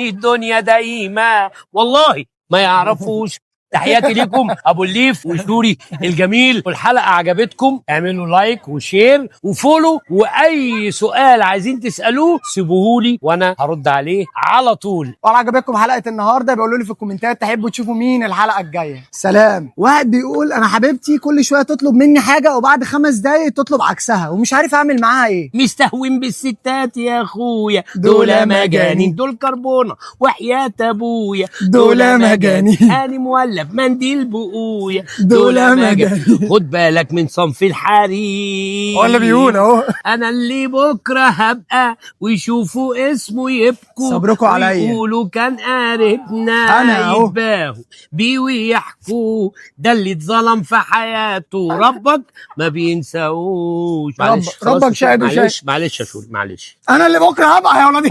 الدنيا دايما والله ما يعرفوش. تحياتي لكم ابو الليف وشوري الجميل. والحلقة عجبتكم اعملوا like و share و follow، واي سؤال عايزين تسالوه سيبوهولي وانا هرد عليه على طول. ولو عجبتكم حلقة النهارده بيقولوا لي في الكومنتات تحبوا تشوفوا مين الحلقة الجاية. سلام. واحد بيقول انا حبيبتي كل شوية تطلب مني حاجة وبعد 5 دقايق تطلب عكسها ومش عارف اعمل معاها ايه. مستهون بالستات يا اخويا، دول دول مجانين، مجانين. دول كربونه وحياة ابويا، دول مجانين. انا مولف منديل بقويا، دول مجانين. خد بالك من صنف الحريم. هو اللي بيقول اهو. انا اللي بكره هبقى ويشوفوا اسمه يبكوا، صبركوا عليا. ويقولوا كان قريبنا، أنا أهو. يتباهوا بيه ويحكوا، ده اللي اتظلم في حياته ربك ما بينساهوش. معلش خلاص ربك يا شوري، شاهد وشاهد. معلش معلش يا شوري معلش. انا اللي بكره هبقى يا ولادي.